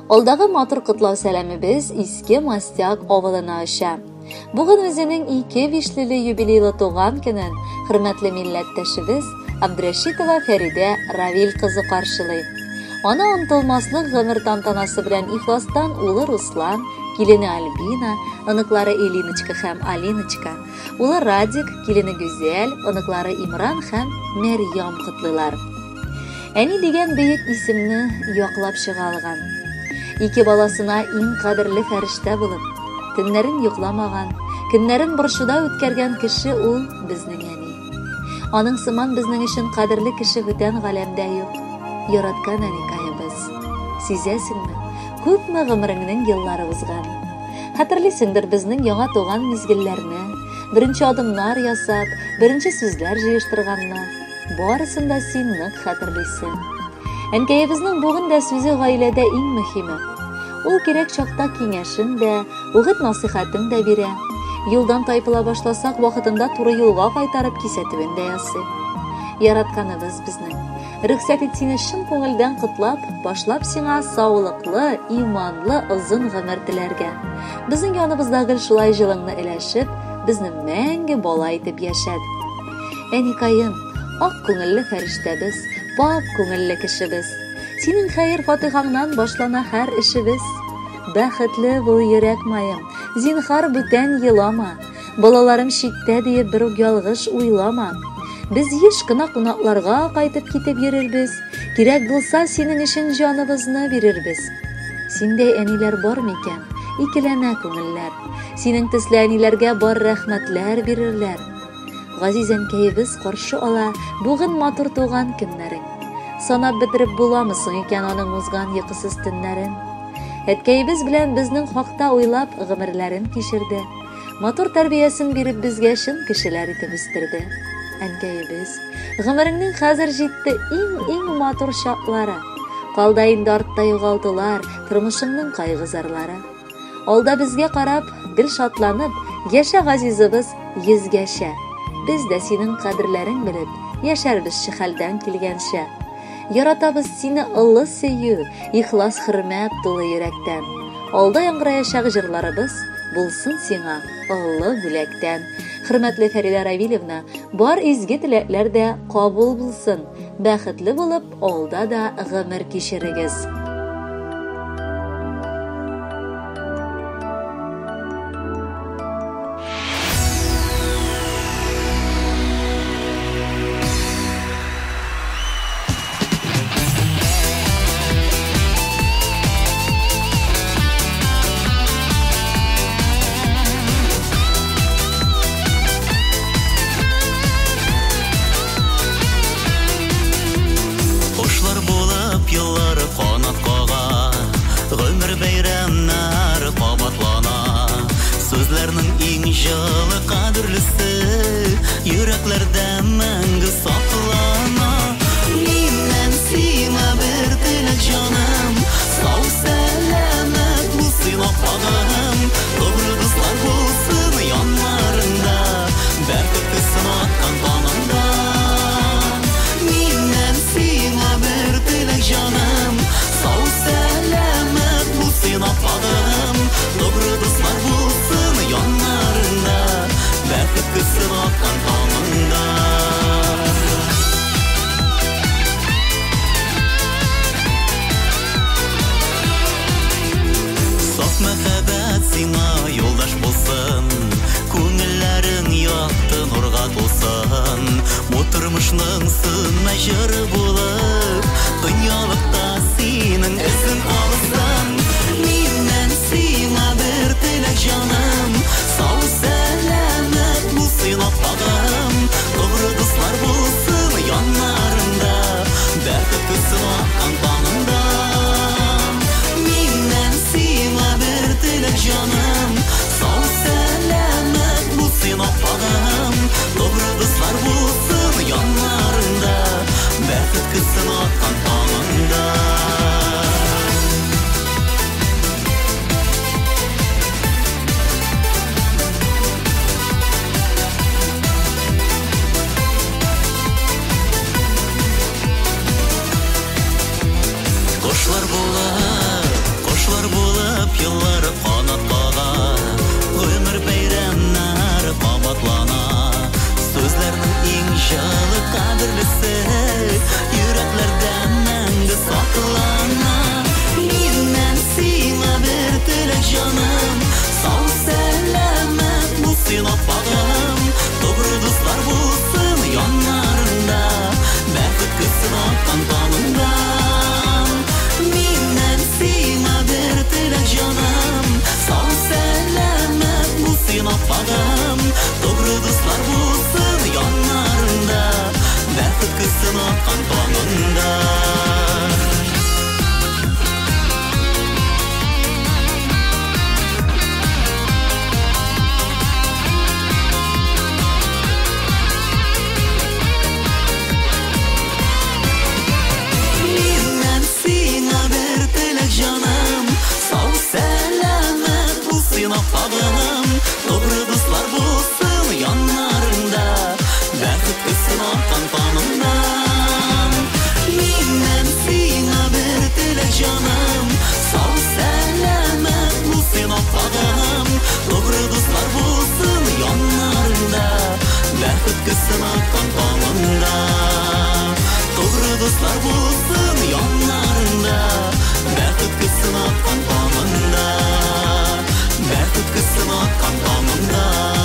Алдагы матур котлау сәламебез Иске Мостяк авылына оча. Бүген үзенең ике бишлеле юбилейлы туган көнен хөрмәтле милләттәшебез Абдрәшитова Фәридә Равил кызы каршылый. Аны онытылмаслык гомер тантанасы белән ихластан улы Руслан, килене Альбина, оныклары Элиночка һәм Алиночка, улы Радик, килене Гүзәл, оныклары Имран һәм Мәрьям котлыйлар. Әни дигән бөек исемне яклап чыга алган. Ике баласына иң кадерле фәрештә булып, төннәрен йокламаган, көннәрен борчуда үткәргән кеше ул безнең әни. Аның сыман безнең өчен кадерле кеше бүтән галәмдә юк. Яраткан әникаебыз. Сизәсеңме, күпме гомереңнең еллары узган. Хәтерлисеңдер безнең яңа туган мизгелләрне, беренче адымнар ясап, беренче сүзләр җыештырганны. Барысын да син нык хәтерлисең. Әнкәебезнең бүген дә сүзе гаиләдә иң мөһиме. Ул кирәк чакта киңәшен дә, үгет-насыйхәтен дә бирә. Юлдан тайпыла башласак, вакытында туры юлга кайтарып кисәтүен дә ясый. Яратканыбыз безнең. Рөхсәт ит сине чын күңелдән котлап, башлап сиңа саулыклы, иманлы озын гомер теләргә. Безнең яныбызда гел шулай җылыңны өләшеп, безне мәңге бала итеп яшәт. Әникаем, ак күңелле фәрештәбез, пакь күңелле кешебез. Синең хәер-фатихаңнан башлана һәр эшебез. Бәхетле бул, йөрәк маем, зинхар бүтән елама. Балаларым читтә диеп бер үк ялгыш уйлама. Без еш кына кунакларга кайтып китеп йөрербез, кирәк булса синең өчен җаныбызны бирербез. Синдәй әниләр бар микән? Икеләнә күңелләр. Синең төсле әниләргә бар рәхмәтләр бирерләр. Газиз әнкәебез каршы ала бүген матур туган көннәрең. Санап бетереп буламы соң икән аның узган йокысыз төннәрен? Әткәебез белән безнең хакта уйлап гомерләрен кичерде. Матур тәрбиясен биреп безгә чын кешеләр итеп үстерде. Әнкәебез, гомереңнең хәзер җитте иң-иң матур чаклары. Калда инде артта югалтулар, тормышыңның кайгы-зарлары. Алда безгә карап, гел шатланып, яшә газизыбыз йөзгәчә. Без дә синең кадерләрең белеп, яшәрбез хәлдән килгәнчә. Яратабыз сине олы сөю, ихлас хөрмәт тулы йөрәктән. Алда яңгыраячак җырларыбыз булсын сиңа олы бүләктән. Хөрмәтле Фәридә Равилевна, бар изге теләкләр дә кабул булсын. Бәхетле булып, алда да гомер кичерегез. Кошлар булып еллар канат кага, Гомер бәйрәмнәр кабатлана. Сүзләрнең иң җылы кадерлесе Йөрәкләрдә мәңге саклана. Миннән сиңа бер теләк, җаным, Сау сәламәт булсын апагым, Добры дуслар булсын яннарында, Бәхет төсен аткан таңында. Миннән сиңа бер теләк, җаным, Сау сәламәт булсын апагым, Добры дуслар булсын яннарында, Бәхет төсен аткан таңында. Саф мәхәббәт сиңа юлдаш булсын, Күңелләрең якты нурга тулсын. Бу тормышның сүнмәс җыры булып, Дөньялыкта синең эзең калсын. Миннән сиңа бер теләк, җаным, Сау сәламәт булсын апагым, Добры дуслар булсын яннарында, Бәхет төсен аткан таңында. Миннән сиңа бер теләк, җаным, Сау сәламәт булсын апагым, Добры дуслар булсын яннарында, Бәхет төсен аткан таңында. Кошлар булып, Күп еллар канат кага, гомер бәйрәмнәр кабатлана. Сүзләрнең иң җылы кадерлесе йөрәкләрдә мәңге саклана. Миннән сиңа бер теләк, җаным, сау сәламәт бул син, апагым. Тугры дуслар булсын яннарыңда, бәхет көтсен аткан таңыңдан. Миннән сиңа бер теләк, җаным, сау сәламәт бул син, апагым. Тугры дуслар булсын яннарыңда, бәхет көтсен аткан таңыңда. Миннән сиңа бер теләк, җаным, сау сәламәт бул син, апагым. Тугры дуслар булсын яннарыңда, бәхет көтсен аткан таңыңнан. Миннән сиңа бер теләк, җаным, сау сәламәт бул син, апагым. Тугры дуслар булсын яннарыңда, бәхет көтсен аткан таңыңда. Тугры дуслар булсын яннарыңда, бәхет көтсен аткан таңыңда. Бәхет көтсен аткан таңыңда.